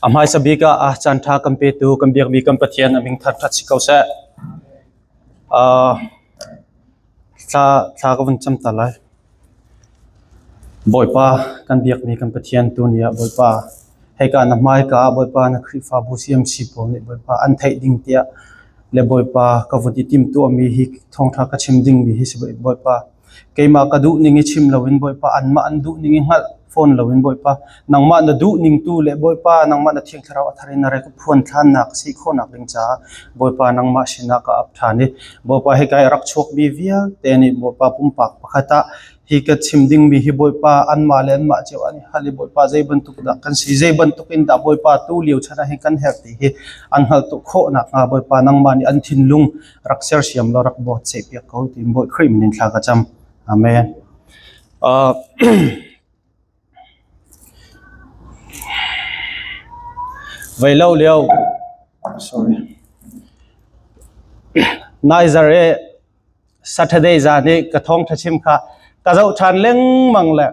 A hmaisa bik ah ah caanṭha kan petu kan biakmi kan Pathian a min thangṭhat si ko seh. Uh, thla thla ka vun cam ta lai. Bawipa kan biakmi kan Pathian tuni ah Bawipa hika na hmaika ah Bawipa na Khrihfabu CMC pawl nih Bawipa an theih ding tiah le Bawipa ka vun i timhtuahmi hi thawngṭha ka chim dingmi hi si Bawipa Keimah ka duh ning i chim loin Bawipa anmah an duh ning i hngalh fawn loin Bawipa nangmah na duh ning tu le Bawipa nangmah na Thiang Thlarau a thar in na rek phuan ṭhannak si khawhnak ding caah Bawipa nangmah sinah ka ap ṭhan i Bawipa hika i rak chuakmi vialte nih Bawipa pumpak pakhat ah hi ka chim dingmi hi Bawipa anmah le anmah cio an i hal i Bawipa zei bantuk dah kan si zei bantuk in dah Bawipa tu lio chan ah hin kan herh ti hi an hngalh tuk khawh nakhnga Bawipa nangmah nih an thinlung rak sersiam law rak bawt piak ko ti Bawi Khrih min in thla ka cam. Amen. Uh, Vei lo lio sorry Niger e Saturday zan i ka thawng tha chim kha ka zoh ṭhan lengmang le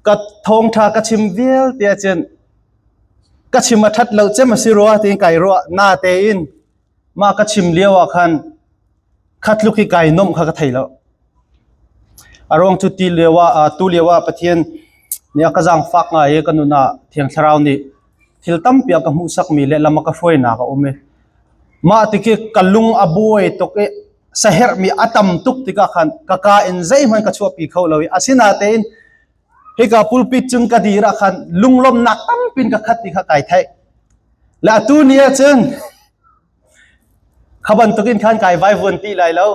ka thawngṭha ka chim vialte ahcun ka chim a ṭhat lo cem a si rua tiin kai ruah na tein mah ka chim lio ah khan khatluk hi kai nomh kha ka thei lo. A ruang cu ti lio ah tu lio ah Pathian nih a ka zaangfak ngai i ka nun ah Thiang Thlarau nih thil tampi a ka hmuhsakmi le lam a ka hruainak a um i mah tikhi ka lung a buai tuk i saherhmi a tam tuk tikah khan ka ka in zeihmanh ka chuahpi kho lo i asinatein hika pulpit cung ka dir ah khan lunglawmhnak tampin ka khat ti kha kai theih. Le atu ni ahcun kha bantukin khan kai vaivuan ti lai lo.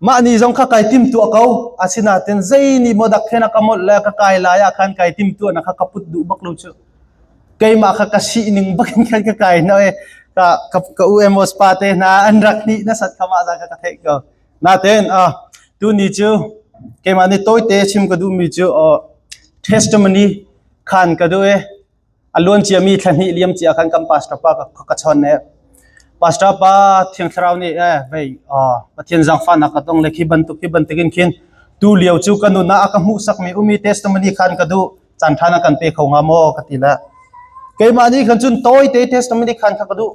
Mah ni zong kha kai timtuah ko. Asinain zei nih maw dak khen a ka molh le ka kai lai ah khan kai timtuahnak kha ka put duh bak lo cu. Keimah kha ka sining bakin khan ka kai hna i ka ka ka u Amos pa te hna an rak nih nasat kha mah za kha ka theih ko. Natein ah tuni cu keimah nih tawite chim ka duhmi cu testimony khan ka duh i a luan ciami thla hnih liam cia khan kan pastor pa ka ka chon e pastor pa thiang thlarau nih eh vei Pathian zaangfahnak ka tong le khi bantuk khi bantukin khin tu lio cu ka nun ah a ka hmuhsakmi umi testimony khan ka duh caan ṭha na kan pe kho hnga maw ka ti le keimah nih khan cun tawite testimony khan kha ka duh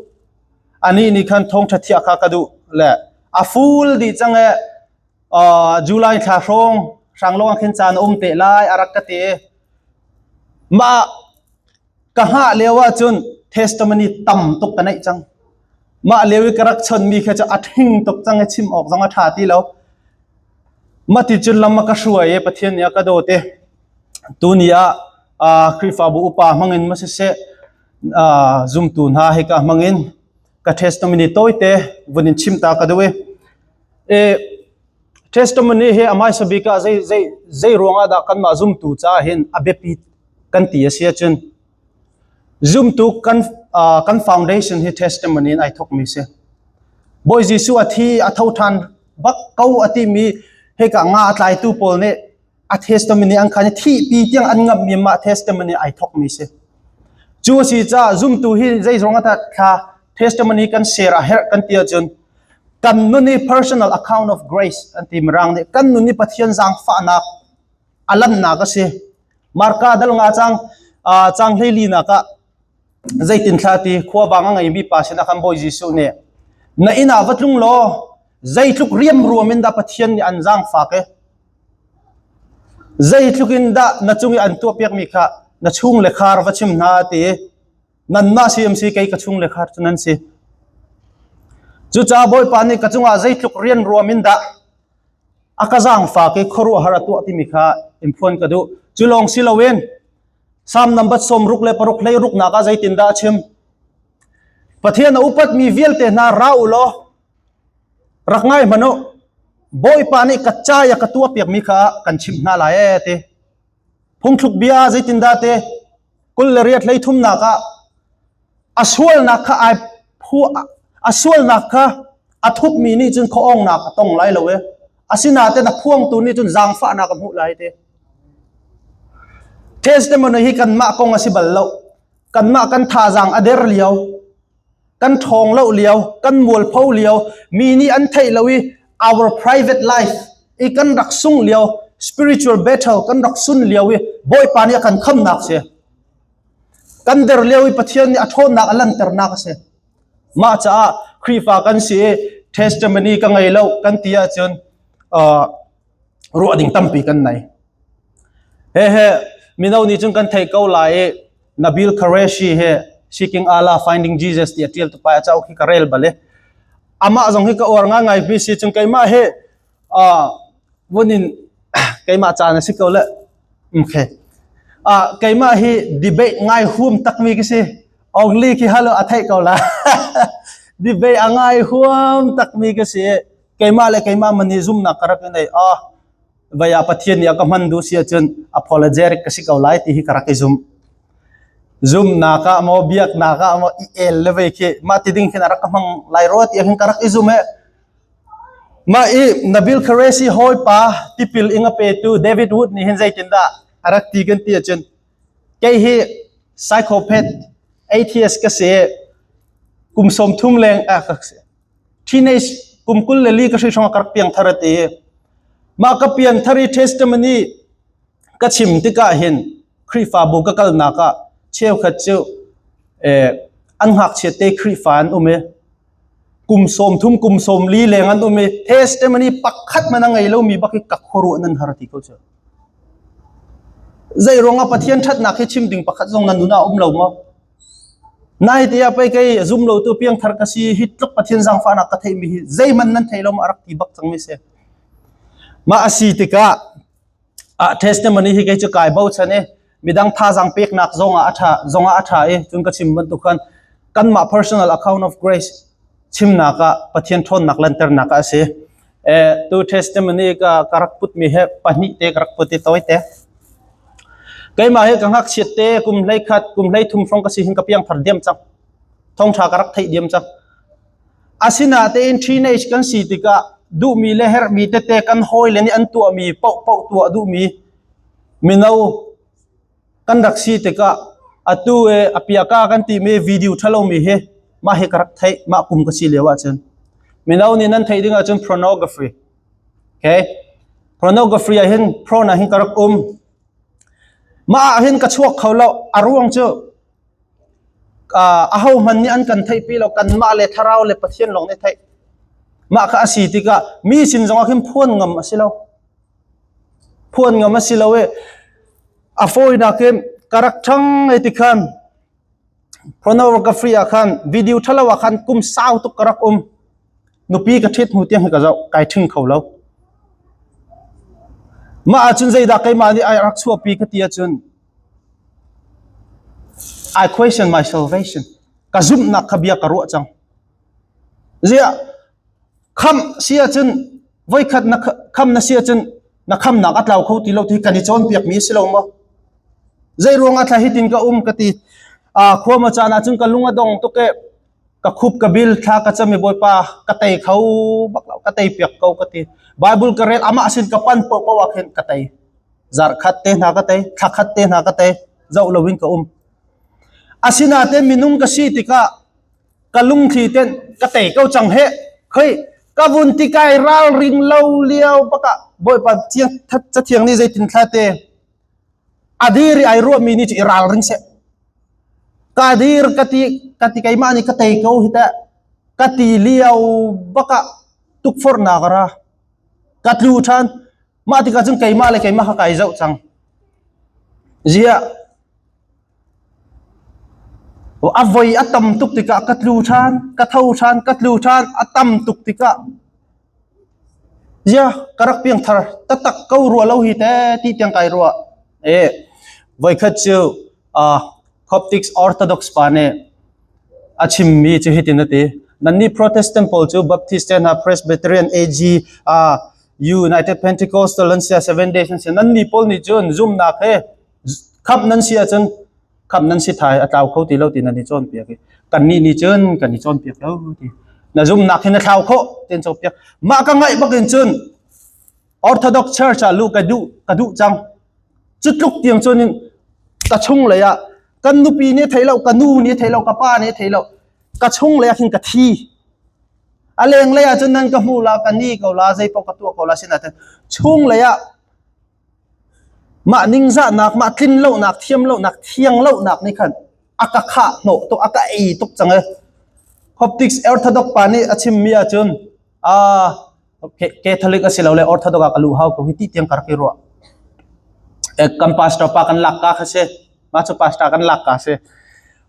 Anih nih khan thawngṭha thiah kha ka duh le a full dih cang e July thla hrawng hranglong ah khin caan a um te lai a rak ka ti. Mah ka hngah lio ahcun testimony tam tuk ka neih cang. Mah lio i ka rak chonmi kha cu a ṭhing tuk cang i chim awk zong a ṭha ti lo. Mah ti cun lam a ka hruai i Pathian nih a ka dawt i tuni ah Khrihfabu upa hmangin ma siseh zumtu hna hika hmangin ka testimony tawite vun in chim ta ka duh i e testimony hi amai sabik ah zei zei zei ruangah dah kanmah zumtu caah hin a biapi kan ti a si ahcun zumtu kan kan foundation hi testimony in ai thokmi si Bawi Jesuh a thi a tho ṭhan bak ko a timi hika nga a tlaitu pawl nih a testimony an khan i thihpi tiang an ngamhmi mah testimony ai thokmi si. Cu a si caah zumtu hi zeizong ah thla testimony kan share a herh kan ti ahcun kan nun i personal account of grace an ti mirang nih kan nun i Pathian zaangfahnak a lannak a si. Marka dal nga cang cang hleili nak ah zeitin thla ti khuavang a ngeimi pa sinah khan Bawi Jesuh nih na inn ah va tlung law zeitluk riamruam in dah Pathian nih an zaangfak i Zeitluk in dah na cung i an tuahpiakmi kha na chung le khar va chim hna ti nanmah CMC kei ka chung le khar cu nan si. Cucaah Bawipa nih ka cungah zeitluk rian ruam in dah a ka zaangfak i khuaruahhar a tuah timi kha in phuan ka duh. Cu lawng si loin Psalm number 66 hlei ruknak ah zeitindah a chim? Pathian a upatmi vialte hna ra u law Rak ngai hmanh u, Bawipa nih ka ca i a ka tuahpiakmi kha kan chimh hna lai ee ti. Phungthluk bia ah zeitindah ti 28 hlei thumnak ah a sualnak kha ai phu a sualnak kha a thupmi nih cun khuaawngnak a tong lai lo i asinain a phuangtu nih cun zaangfahnak a hmuh lai ti. Testimony hi kanmah kong a si bal lo. Kanmah kan thazaang a der lio kan ṭhawng lo lio, kan mualpho lio, mi nih an theih lo i our private life i kan rak sung lio. Spiritual battle kan rak sun lio i Bawipa nih a kan khamnak si. Kan der lio i Pathian nih a ṭhawnnak a lanternak a si. Mah caah Khrihfa kan si i testimony ka ngei lo kan ti ahcun uh, ruah ding tampi kan nei. He he mino nih cun kan thei ko lai i Nabil Qureshi he Seeking Allah Finding Jesus ti a tial tu pa a cauk hi ka rel bal i amah zong hi ka uar ngai ngai mi si cun keimah hi uh, vunin keimah caan a si ko le okay uh, keimah hi debate ngai huam takmi ka si Ongli khi halo a theih ko la debate a ngai huam takmi ka si keimah le keimah mani zumnak ka rak i nei ah vaya Pathian nih a ka hman duh si ahcun apologetic ka si ko lai ti hi ka rak i zum zumnak ah maw biaknak ah maw i el le vei khi mah ti ding khin a rak ka hmang lai ro ti hin ka rak i zum e mah i Nabil Qureshi hawipa tipil ing a petu David Wood nih hin zeitindah a rak ti kan ti ahcun kei hi psychopath atheist ka si kum 30 leng a ka si teenage kum 24 ka hri hrawng ka rak piang thar ati mah ka pian thar i testimony ka chim tikah hin Khrihfabu ka kalnak ah cheukhat cu eh, an ngakchia te Khrihfa an um i kum 30 kum 40 leng an um i testimony pakhat man a ngei lomi bak hi ka khuaruah nan har ti ko cu zei ruangah Pathian ṭhatnak hi chim ding pakhat zong nan nun ah um lo maw Nai te ah pei kei zum lo tu piangthar ka si hi tluk Pathian zaangfahnak ka theihmi hi zeihmanh nan thei lo ma a rak ti bak cangmi si. Mah a si tikah ah testimony hi kei cu kai bochan i midang thazaang peknak zongah a ṭha zongah a ṭha i cun ka chim bantuk khan kanmah personal account of grace chimnak ah Pathian ṭhawnnak lanternak ah a si. Eh, tu testimony ka ka rak putmi he pahnih te ka rak put i tawi te. Keimah hi ka ngakchiat te kum 11 kum 13 hrawng ka si hin ka piangthar diam cang. Thawngṭha ka rak theih diam cang. Asinatein teenage kan si tikah duhmi le herhmi tete kan hawile nih an tuahmi paohpaoh tuah duhmi mino kan rak si tikah atu e apiaka kan timi video ṭhalomi hi mah hi ka rak theih mah kum ka si lio ahcun mino nih nan theih ding ahcun pornography Okay? Pornography ah hin porn ah hin ka rak um. Mah ah hin ka chuak kho lo. A ruang cu uh, aho hmanh nih an kan theihpi lo kanmah le thlarau le Pathian lawng nih theih. Mah kha a si tikah mi sin zongah khin phuan ngam a si lo. Phuan ngam a si lo i a fawinak in ka rak ṭhang ai ti khan pornography ah khan video ṭhalo ah khan kum sau tuk ka rak um. Nupi ka ṭhit hnu tiang hi ka zoh kai ṭhing kho lo. Mah ahcun zeidah keimah nih ai rak chuahpi ka ti ahcun I question my salvation. Ka zumhnak kha bia ka ruah cang. Ziah khamh si ahcun voikhat na kham na si ahcun na khamnak a tlau kho ti lo ti kan i cawnpiakmi si lo maw? Zei ruang ah thla hitin ka um ka ti. Ah khua ma caan ahcun ka lung a dong tuk e ka khup ka bil thla ka cam i Bawipa ka tei kho bak lo ka tei piak ko ka ti Bible ka rel amah sin ka pan paohpaoh ah khin ka tei zarh khat te hna ka tei thla khat te hna ka tei zoh loin ka um asinain minung ka si tikah ka lungthli ten ka tei ko cang he khoi ka vun ti kai ralring lo lio baka Bawipa thiang cathiang nih zeitin thla te adir i ai ruahmi nih cu i ralring seh ka dir ka ti ka ti keimah nih ka tei ko hi teh ka ti lio bakah tukforhnak a ra ka tlu ṭhan mah tikah cun keimah le keimah kha kai zoh cang ziah a voi a tam tuk tikah ka tlu ṭhan ka tho ṭhan ka tlu ṭhan a tam tuk tikah Zia ka rak piangthar taktak ko rua lo hi te ti tiang kai ruah. E voikhat cu uh, Coptic Orthodox pa nih a chimmi cu hitin a ti. Nannih Protestant pawl cu Baptist te hna Presbyterian AG uh, United Pentecostal an sia Seven Days an sia nannih pawl nih cun zumnak he khamh nan si ahcun khamh nan si thai a tlau kho ti lo ti nan i cawnpiak i kannih nih cun kan i cawnpiak lo ti na zumnak hi na thlau khawh ti an cawnpiak mah ka ngaih bak in cun Orthodox Church ah luh ka duh ka duh cang cu tluk tiang cun in ka chung lei ah kan nupi nih thei lo ka nu nih thei lo ka pa nih thei lo ka chung lei ah khin ka thi a leng lei ah cun nan ka hmu la ka ni ko la zei paoh ka tuah ko la sinain chung lei ah. Mah ningzahnak, mah tlinlonak, thiamlonak, thianglonak nih khan a ka khah hnawh tuk, a ka ei tuk cang e. Coptics Orthodox pa nih a chimmi ahcun ah Catholic a si lo le Orthodox ah ka luh hau ko hi ti tiang ka rak i ruah. Kan pastor pa kan lak ka kha si. Mah cu pastor kan lak ka si.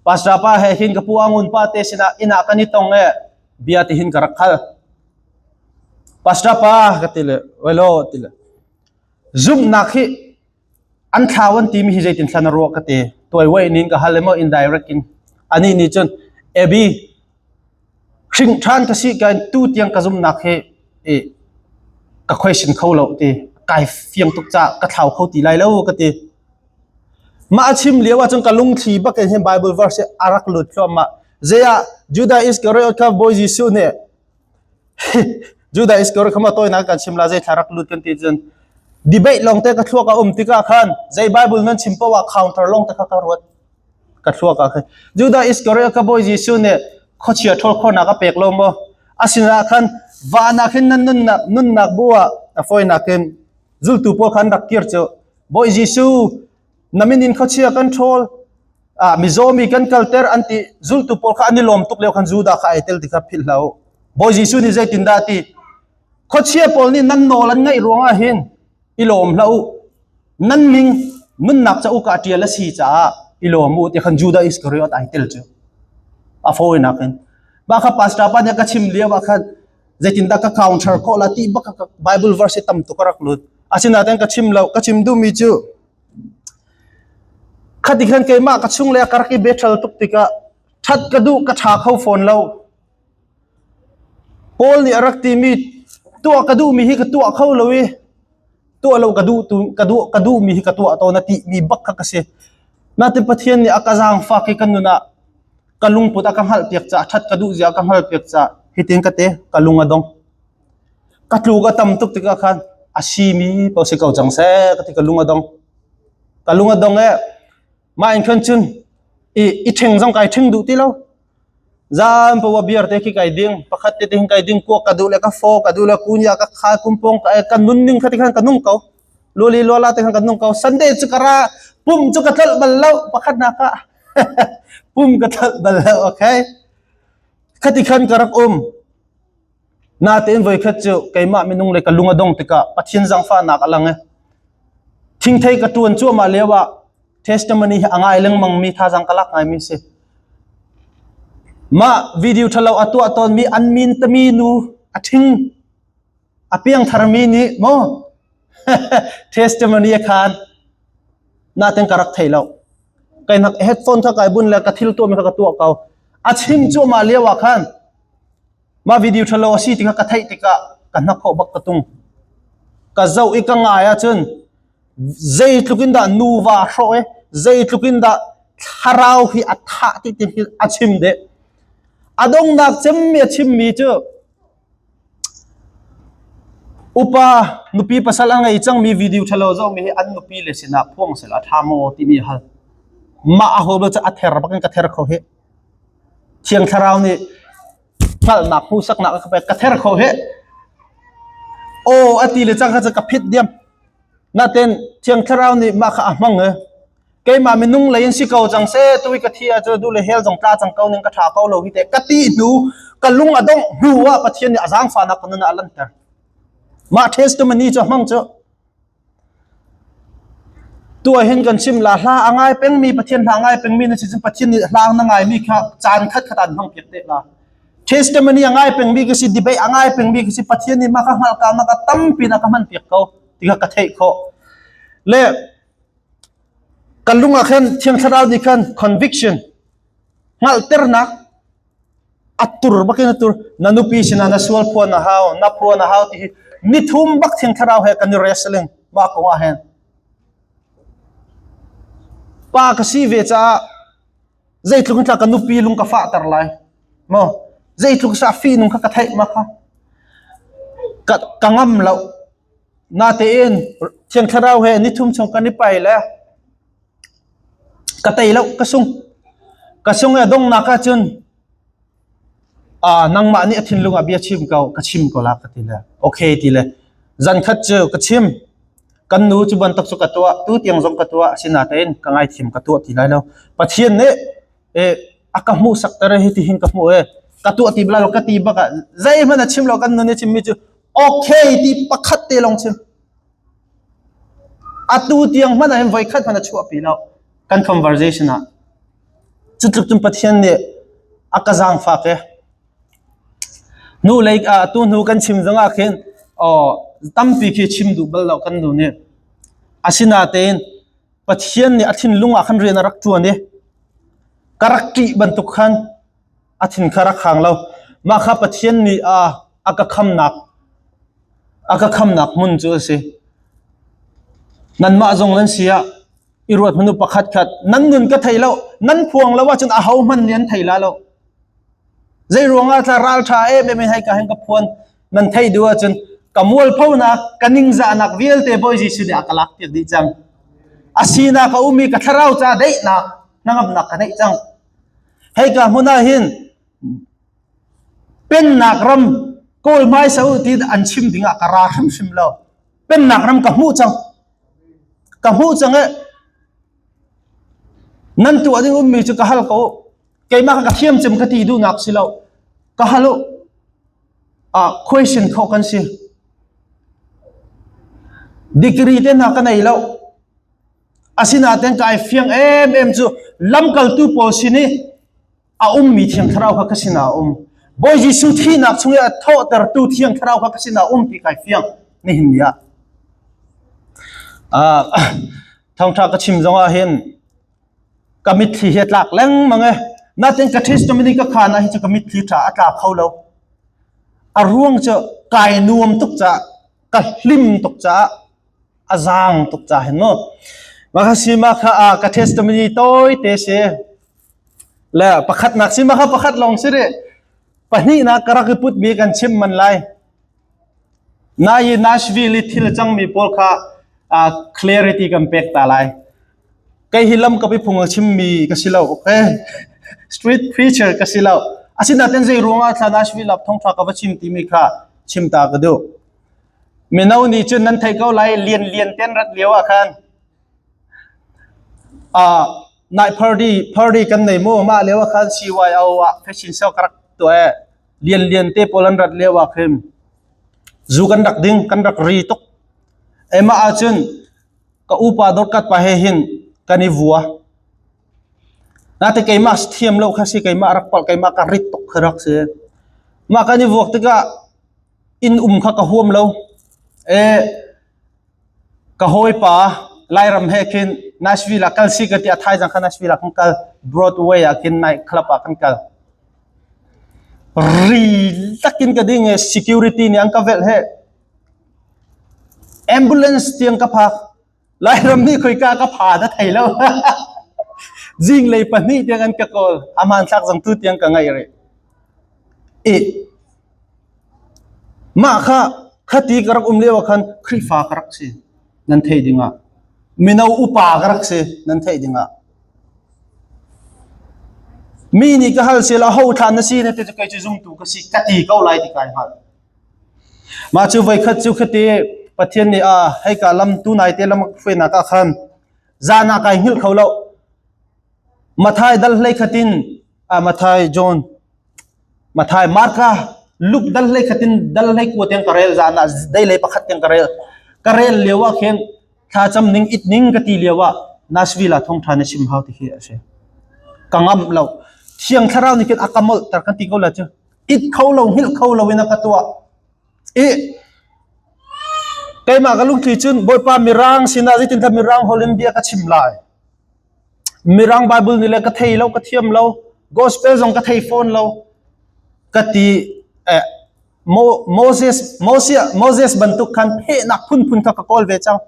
Pastor pa he hin ka pu Angun pa te sinah inn ah kan i tong e bia ti hin ka rak khal. Pastor pa ka ti le welo ti le Zumhnak hi an thlau an timi hi zeitin thlan a ruah ka ti. Tuaiwai nin ka hal emaw indirect in. Ani nih cun Abby hring ṭhan ka si kan tu tiang ka zumhnak hi i ka question kho lo ti kai fiang tuk ca ka thlau kho ti lai lo ka ti. Mah a chim lio ahcun ka lungthli bak in hin Bible verse hi a rak lut thluahmah. Zeiah Judah Iscariot kha Bawi Jesuh nih Judah Iscariot kha ma tawinak kan chim la zei thla rak lut kan ti cun debate lawng te ka thluak a um tikah khan zei Bible nan chim poah counter lawng te kha ka ruat ka thluak ah khan Judah Iscariot kha Bawi Jesuh nih khuachia ṭhawl khawhnak a pek lo maw asinah khan van ah khin nan nunnak nunnak bu ah a fawinak in zultu pawl khan rak kir cu Bawi Jesuh na min in khuachia kan ṭhawl ah mizaw mi kan kalter an ti zultu pawl kha an i lawm tuk lio khan Judah kha ai tel ti kha philh hlah u Bawi Jesuh nih zeitindah a ti khuachia pawl nih nan nawl an ngaih ruangah hin i lawm hlah u nan ming nunnak cauk ah ṭial a si caah i lawm u ti khan Judah Iskariot ai tel cu a fawinak in mah kha pastor pa nih ka chim lio ah khan zeitindah ka counter khawh la ti bak ka Bible verse tam tuk ka rak lut asinain ka chim lo ka chim duhmi cu Khati khan keimah ka chung le ka rak i beṭhal tuk tikah ṭhat ka duh ka ṭha kho fawn lo. Paul nih a rak timi tuah ka duhmi hi ka tuah kho lo i tuah lo ka duh tu ka duh ka duhmi hi ka tuah tawn a timi bak kha ka si. Natin Pathian nih a ka zaangfak i ka nun ah ka lungput a ka hngalhpiak caah ṭhat ka duh zia a ka hngalhpiak caah hitin ka te ka lung a dong. Ka tluk a tam tuk tikah khan a simi paoh si ko cang seh ka ti ka lung a dong. Ka lung a dong e mah in khan cun i i ṭheng zong kai ṭheng duh ti lo. Zan paoh beer te khi kai ding, pakhat te te hin kai ding, kuak ka duh le ka faw ka duh le kunya ka kha kumpong ka ka nun ning kha ti khan ka nung ko. Luli luala te khan ka nung ko. Sunday cu ka ra pum cu ka tlolh bal lo pakhat nak ah pum ka tlolh bal lo okay. Khati khan ka rak um. Natein voikhat cu keimah minung le ka lung a dong tikah Pathian zaangfahnak a lang i thingthei ka ṭuan cuahmah lio ah testimony hi a ngai lengmangmi thazaang ka lak ngaimi si. Mah video ṭhalo a tuah tawnmi an min tami nu a ṭhing a piangtharmi nih maw testimony a khan naten ka rak thei lo. Kai nak headphone kha kai bun le ka thil tuahmi kha ka tuah ko. A chim cuahmah lio ah khan Mah video ṭhalo a si ti kha ka theih tikah ka hnakhaw bak ka tung. Ka zoh i ka ngai ahcun zeitluk in dah nuva hrawh i zeitluk in dah thlarau hi a thah ti ti hi a chim deh. A donghnak cemmi a chimmi cu upa nupi pasal a ngei cangmi video ṭhalo zohmi hi an nupi le sinah phuang seh law a ṭha maw timi a hal. Mah a hawl cu a ther bak in ka ther kho hi. Thiang Thlarau nih hngalhnak hmuhsaknak a ka pek ka ther kho he aw a ti le cang kha cu ka phit diam naten Thiang Thlarau nih mah kha a hmang e keimah minung lei in si ko cang se tui ka thi ah cu du le hell zong tla cang ko ning ka tha ko lo hi te ka ti hnu ka lung a dongh hnu ah Pathian nih a zaangfahnak ka nun ah a lanter mah testimony cu hmang cu Tuah hin kan chim la hla a ngai pengmi Pathian hla a ngai pengmi na si cun Pathian nih hla na ngaimi kha caan khat khat an hmang piak te la. Testimony a ngai pengmi ka si, debate a ngai pengmi ka si, Pathian nih mah ka hngalhkaunak a tampi na ka hman piak ko ti kha ka theih khawh. Le kan lung ah khan Thiang Thlarau nih khan conviction hngalhternak a tur bakin a tur na nupi sinah na sual phuan a hau na phuan a hau ti hi nithum bak thiang thlarau he kan i wrestling mah kong ah hin pa ka si ve caah zeitluk in tla ka nupi lung ka fahter lai mo zeitluk sa fi nung kha ka theih ma kha ka ka ngam lo natein thiang thlarau he nithum chung kan i pai le Ka tei lo, ka sung. Ka sung i a donghnak ahcun ah nangmah nih a thinlung ah bia chim ko, ka chim ko la ka ti le. Okay ti le. Zan khat cu ka chim. Kan nu cu bantuk cu ka tuah, tu tiang zong ka tuah, asinain ka ngaithiam ka tuah ti lai lo. Pathian nih eh, a ka hmuhsak ter hi ti hin ka hmuh e. Ka tuah ti bala lo ka ti bak ah zeihmanh a chim lo kan nu nih chimmi cu okay ti pakhat te lawng chim. Atu tiang hmanh ah hin voikhat hmanh a chuahpi lo kan conversation ah. Cu tluk cun Pathian nih a ka zaangfak e. Hnu lei ah tu hnu kan chim zong ah khin aw tampi khi chim duh bal lo kan nu nih. Asinatein Pathian nih a thinlung ah khan rian a rak ṭuan i ka rak ṭih bantuk khan a thin kha rak hang lo. Mah kha Pathian nih a a ka khamnak a ka khamnak hmun cu a si. Nanmah zong nan si ah i ruat hmanu pakhat khat nan nun ka thei lo nan phuang lo ahcun aho hmanh nih an thei la lo. Zei ruangah tla ralṭha em em in hei ka hen ka phuan nan theih duh ahcun ka mualphonak ka ningzahnak vialte Bawi Jesuh nih a ka lak piak dih cang. A sinak a um i ka thlarau ca daihnak hnangamnak ka neih cang. Hei ka hmun ah hin pennak ram kawl hmaisa u ti an chim dingah ka ra hrimhrim lo. Pennak ram ka hmuh cang. Ka hmuh cang e nan tuah ding ummi cu ka hal ko. Keimah ka thiam cem ka ti duhnak si lo. Ka hal u. Ah question kho kan si. Degree te hna ka nei lo. Asinain kai fiang em em cu lamkaltu pawl sin i a ummi Thiang Thlarau kha ka sinah a um. Bawi Jesuh thihnak chung i a thawhtertu Thiang Thlarau kha ka sinah a um ti kai fiang nihin ni ah. Uh, thawngṭha ka chim zong ah hin ka mitthli hi a tlak lengmang e. Natin ka testimony ka khan ah hi cu ka mitthli ṭha a tla kho lo. A ruang cu kai nuam tuk caah, ka hlim tuk caah, a zaang tuk ca hin mu. Mah kha si mah kha ah ka testimony tawi te si. Le pakhatnak si mah kha pakhat lawng si rih. Pahnihnak ka rak i putmi kan chim man lai. Nai Nashville i thil cangmi pawl kha uh, clarity kan pek ta lai. Kei hi lam ka pi phung a chimmi ka si lo, okay? Street preacher ka si lo. Asinain zei ruangah thla Nashville ah thawngṭha ka va chim timi kha chim ta ka duh. Mino nih cun nan theih ko lai lian lian ten rat lio ah khan uh, nai party party kan nei mu mah lio ah khan CYO ah fashion show ka rak tuah e lian lian te pawl an rat lio ah khin zu kan rak ding kan rak ri tuk ema ahcun ka upa dorkat pa he hin kan i vua nate keimah thiam lo kha si keimah rak palh keimah ka rit tuk kha rak si mah kan i vuak tikah inn um kha ka huam lo. E ka hawipa Lairam he khin Nashville ah kal si ka ti a thaizang kha Nashville ah kan kal Broadway ah khin night club ah kan kal. Ri takin ka ding e security nih an ka velh he ambulance tiang ka phak. Lairam nih khoika ka pha na thei lo. Zinglei pahnih tiang an ka kawl. A hmanthlak zong tu tiang ka ngaih rih. I mah kha khati ka rak um lio ah khan Khrihfa ka rak si. Nan theih dingah. Mino upa ka rak si. Nan theih dingah. Mi nih ka hal sel aho thla na si na ti cu kei cu zumtu ka si ka ti ko lai ti kai hngalh. Mah cu voikhat cu khati Pathian nih a heika lam tu nai te lam hruainak ah khan zan ah kai hngilh kho lo. Mathai dal hlei khatin a Mathai John Mathai Marka Luke dal hlei khatin dal hlei kua tiang ka rel zan ah dei lei pakhat tiang ka rel. Ka rel lio ah khin thlacam ning it ning ka ti lio ah Nashville ah thawngṭha na chim hau ti khi a si. Ka ngamh lo. Thiang Thlarau nih khin a ka molh ter kan ti ko la cu. It kho lo hngilh kho lo in a ka tuah i keimah ka lungthli cun Bawipa mirang sinah zeitindah mirang holh in bia ka chim lai mirang Bible nih le ka thei lo ka thiam lo gospel zong ka thei fawn lo ka ti eh, Mo, Moses Moses Moses bantuk khan phehnak phunphun kha ka kawl ve cang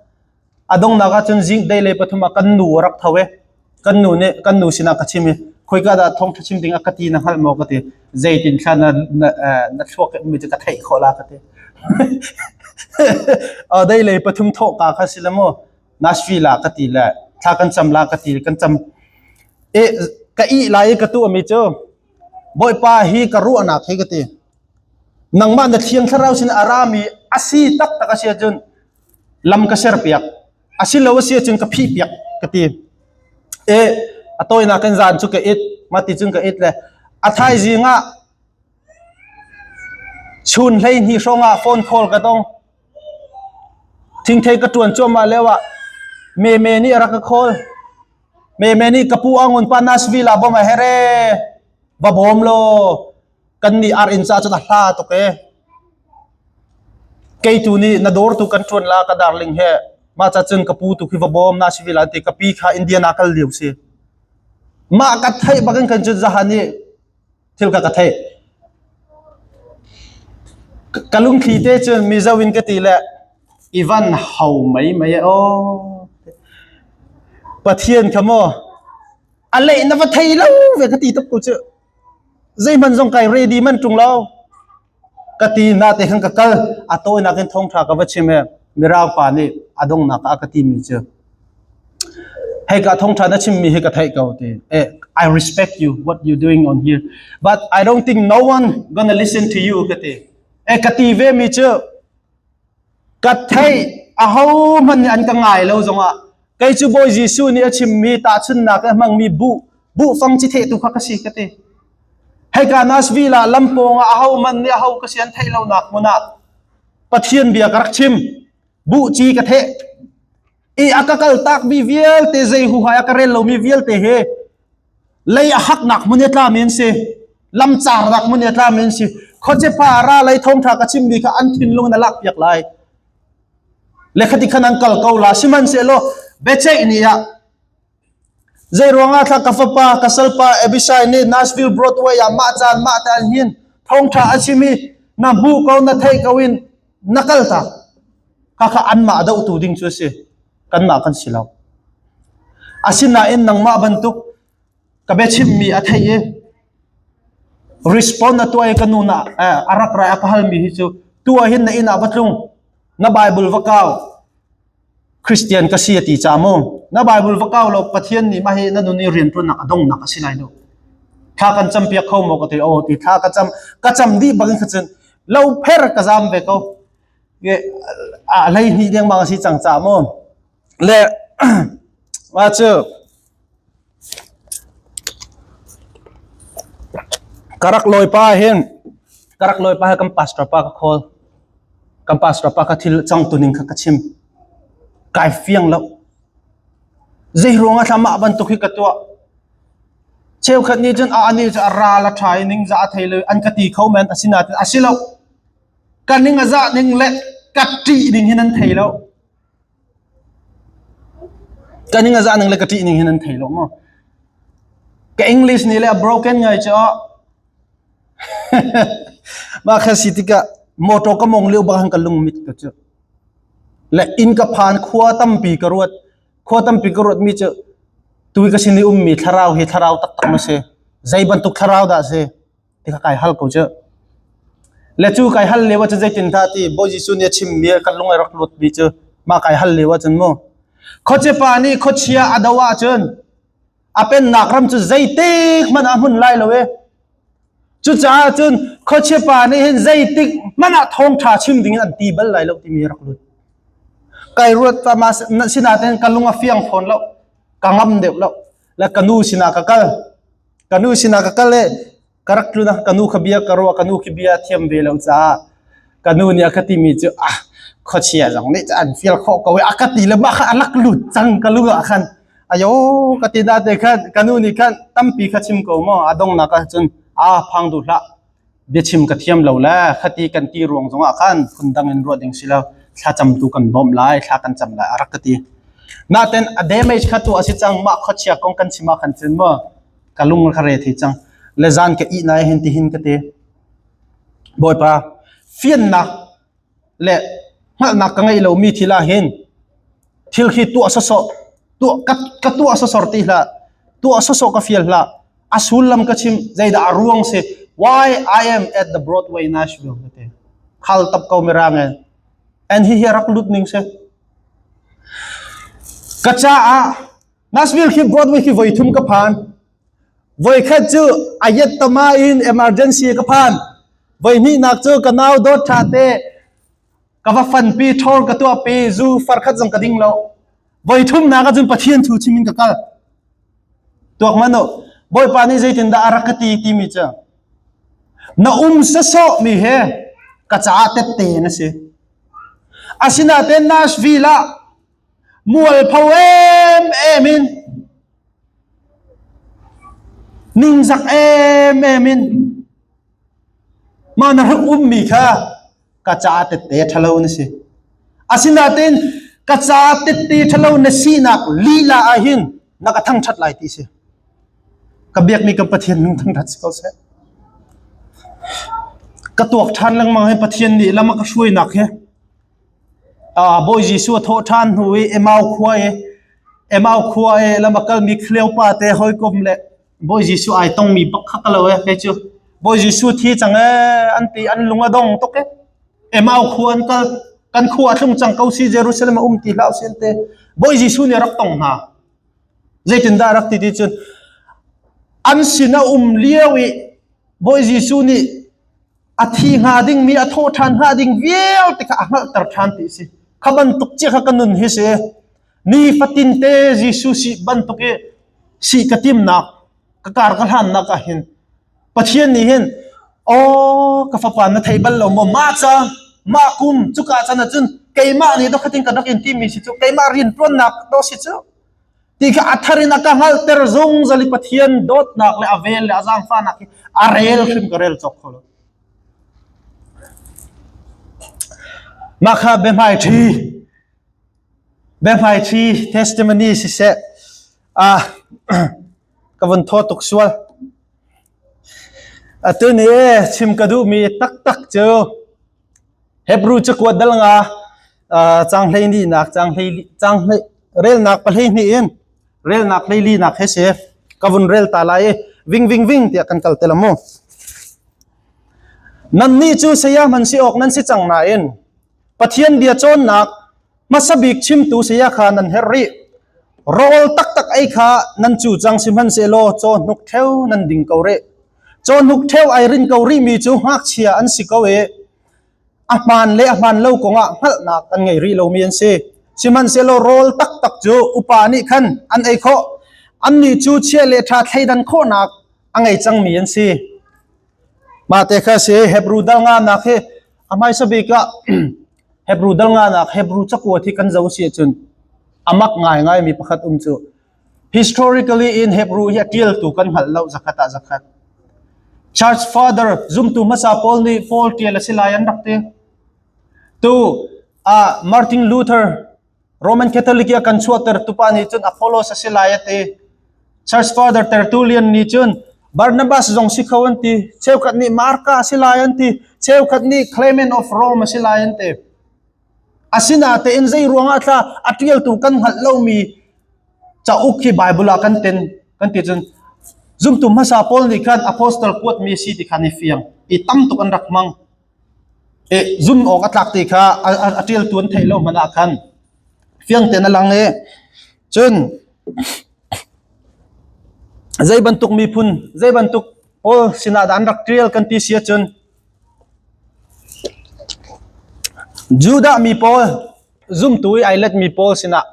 A donghnak ahcun zing dei le pathum ah kan nu a rak tho i kan nu nih kan nu sinah ka chim i khoika dah thawngṭha chim ding a ka ti na hngalh maw ka ti. Zeitin thla na na, eh, na thluak i ummi cu ka theih khawh la ka ti. Dei le pathum thawhka kha si le mu Nashville ah ka ti le thla kan cam la ka ti kan cam. E ka ih lai i ka tuahmi cu Bawipa hi ka ruahnak hi ka ti. Nangmah na thiang thlarau sin a rami a si taktak a si ahcun lam ka serpiak. Asilo a si ahcun ka phih piak ka ti. E a tawinak in zan cu ka it, mati cun ka it le a thaizing ah chun 12 hrawng ah phone call ka dong. Thingthei ka ṭuan cuahmah lio ah Meme nih a rak ka call. Meme nih ka pu Angun pa Nashville ah bawm a herh ee. Va bawm law kan nih ar inn ca cun a hla tuk ee. Kei tu nih na dawr tu kan ṭuan la ka darling he mah ca cun ka pu tu khi va bawm Nashville ah ti ka pi kha Indiana kal lio si. Mah ka theih bakin kan cun zahan i thil ka ka theih. Ka lungthli te cun Mizo in ka ti le Ivan hau mai mai aw. Pathian kha maw a leh na va thei lo ve ka ti tuk ko cu. Zeihmanh zong kai ready man ṭung lo. Ka ti na te khan ka kal a tawinak in thawngṭha ka va chim e mirang pa nih a donghnak ah a ka timi cu hei ka thawngṭha na chimmi hi ka theih ko ti eh I respect you what you doing on here but I don't think no one gonna listen to you ka ti eh ka ti ve mi cu ka theih aho hmanh nih an ka ngai lo zongah kei cu Bawi Jesuh nih a chimmi tahchunhnak a hmangmi buh buh fang ci thehtu kha ka si ka ti Hika Nashville ah lampawng ah aho man nih aho ka si an theih lonak hmun ah Pathian bia ka rak chim. Buh ci ka theh. I a ka kal takmi vialte zei huhai a ka rel lomi vialte he lei a haknak hmun i tlami an si. Lamcarnak hmun i tlami an si. Khuacepa ra lei thawngṭha ka chimmi kha an thinlung in a lak piak lai. Le khati khan an kal ko la. Sihmanhsehlaw biaceih ni ah Zeiruangah thla ka fapa, ka salpa Abishai nih Nashville Broadway ah mah caan mah te an hin thawngṭha a chim i na hmuh ko na theih ko in na kal tak. Khakha anmah dohtu ding cu a si. Kanmah kan si lo. Asinain nangmah bantuk ka biachimmi a theih i respond a tuah i ka nu na a rak rai a ka halmi hi cu tu ah hin na inn ah va tlung na Bible va kau Christian ka si a ti ca mu. Na Bible va kau lo Pathian nih mah hi na nun i rianṭuannak a dongnak a si lai lo. Thla kan cam piak kho maw ka ti aw ti thla ka cam ka cam dih bangin kha cun lo pher ka zam ve ko. A hlei hnih dengmang a si cang ca mu. Le mah cu ka rak lawi pa hin ka rak lawi pa hi kan pastor pa ka call. Kan pastor pa kha thil cang tuning kha ka chim. Kai fiang lo. Zei ruang ah mah bantuk hi ka tuah. Cheukhat nih cun a ani cu a ral a ṭha i ning za a thei lo an ka ti kho men asinain a si lo. Ka ning a zah ning le ka ṭih ning hin an thei lo. Ka ning a zah ning le ka ṭih ning hin an thei lo maw. Ka English nih le a broken ngai cu Mah kha si tikah motor ka mong lio bang ka lung mit ka cu. Le inn ka phan khua tampi ka ruat. Khua tampi ka ruat mi cu tui ka sin i ummi thlarau hi thlarau taktak ma si. Zei bantuk thlarau dah si ti kha kai hal ko cu. Le cu kai hal lio ahcun zeitin dah ti Bawi Jesuh nih a chimmi ka lung a rak lut mi cu mah kai hal lio ahcun mu. Khuacepa nih khuachia a do ahcun a pennak ram cu zeitik hmanh ah hmun lai lo e. Cucaah cun khuachia pa nih hin zeitik hmanh ah thawngṭha chim ding in an ti bal lai lo timi rak lut. Kai ruat ta ma sinain ka lung a fiang fawn lo. Ka ngam deuh lo. Le ka nu sinah ka kal. Ka nu sinah ka kal i ka rak tlun ah ka nu kha bia ka ruah ka nu khi bia thiam ve lo caah ka nu nih a ka timi cu ah khuachia zong nih an fial khawh ko i a ka ti le mah kha a lak lut cang ka lung ah khan ayo ka ti na te khan ka nu nih khan tampi kha chim ko maw a dongnak ah cun a phang duh hlah biachim ka thiam lo le khati kan ti ruang zongah khan phundang in ruah ding si lo thlacam tu kan bawmh lai thla kan cam lai a rak ka ti naten a damage kha tu a si cang mah khuachia kong kan chim ah khan cun maw ka lung ka re thei cang le zan ka ih nai hin ti hin ka ti bawipa fiannak le hngalhnak ka ngeih lomi thil ah hin thil khi tuah sawsawh tuah ka, ka tuah sawsawr ti hlah tuah sawsawh ka fial hlah a sullam ka chim zeidah a ruang si why I am at the Broadway Nashville ka ti khal tap ko mirang en and hi hi rak lut ning si ka caah Nashville khi Broadway khi voi thum ka phan Voikhat cu Ayettama in emergency ka phan. Voihnihnak cu ka nau dawt ṭha te ka va fanpi ṭhawl ka tuahpi zu farkhat zong ka ding lo. Voi thumnak ahcun Pathian thu chim in ka kal. Tuak man u. Bawipa nih zeitindah a rak ka ti timi cu na um sasawh mi he ka caah tette na si. Asinain Nashville ah mualpho em em in ningzak em em in mah na rak ummi kha ka caah tette ṭhalo na si. Asinain ka caah tette ṭhalo na sinak lila ah hin na ka thangṭhat lai ti si. Ka biakmi ka Pathian nung thangṭhat si ko seh. Ka tuak ṭhan lengmang hi Pathian nih lam a ka hruainak hi Bawi Jesuh a thawh ṭhan hnu i Emau khua i Emau khua i lam a kalmi Kleopa te hawikom le Bawi Jesuh ai tongmi bak kha ka lo e kei cu. Bawi Jesuh thi cang ee an ti an lung a dong tuk e. Emau khua an kal kan khua a tlung cang ko si Jerusalem a um ti hlah usih an ti. Bawi Jesuh nih a rak tong hna. Zeitindah a rak ti ti cun an sin a um lio i Bawi Jesuh nih a thi hnga dingmi a thawh ṭhan hnga ding vialte kha a hngalhter ṭhan ti a si. Kha bantuk cia kha ka nun hi si. Nifatin te Jesuh si bantuk i si ka timnak, ka kar ka hlannak ah hin Pathian nih hin aw ka fapa na thei bal lo maw mah ca mah kum cuka can ahcun keimah nih dokhatin ka rak in timi si cu keimah rian ṭuannak to si cu ti kha a thar in a ka hngalhter zungzal i Pathian dawtnak le a vel le a zaangfahnak hi a rel hrim ka rel cawk kho lo. Mah kha biahmaiṭhi biahmaiṭhi testimony siseh ah ka vun thaw tuk sual. Atu ni chim ka duhmi taktak cu Hebrew cakuat dal nga cang hlei nak cang hlei cang hlei relnak pahlei hnih in relnak hlei li nak he si ka vun rel ta lai i ving ving ving tiah kan kal te la mu. Nannih cu saya hman si awk nan si cang nain Pathian bia cawnnak hmasa bik chimtu saya kha nan herh rih. Rawl taktak ei kha nan cu cang sihmanhsehlaw caw hnuk ṭheo nan ding ko rih. Caw hnuk ṭheo ai rin ko rihmi cu ngakchia an si ko i a hmaan le a hmaan lo kongah hngalhnak an ngei rih lomi an si. Sihmanhsehlaw rawl taktak cu upa nih khan an ei khawh. Annih cu chia le ṭha thleidan khawhnak a ngei cangmi an si. Mah te kha si Hebrew dal nganak hi a hmaisa bik ah Hebrew dal nganak Hebrew cakuat hi kan zoh si ahcun a mak ngaingaimi pakhat um cu historically in Hebrew hi a ṭialtu kan hngalh lo zakhat ah zakhat. Church father zumtu hmasa pawl nih Paul ṭial a si lai an rak ti. Tu ah Martin Luther Roman Catholic i a kan chuahter tupa nih cun Apollos a si lai a ti. Church Father Tertullian nih cun Barnabas zong si kho an ti. Cheukhat nih Marka a si lai an ti. Cheukhat nih Clement of Rome a si lai an ti. Asinatein zei ruangah thla a ṭialtu kan hngalh lomi cauk hi Bible ah kan ten kan ti cun zumtu hmasa pawl nih khan apostle kuatmi a si ti khan i fiang i tam tuk an rak hmang. E zum awk a tlak ti kha a ṭialtu an theih lo hmanh ah khan fiang tein a lang i cun zei bantuk miphun zei bantuk pawl sinah dah an rak ṭial kan ti si ahcun Judah mi pawl zumtu i ai letmi pawl sinah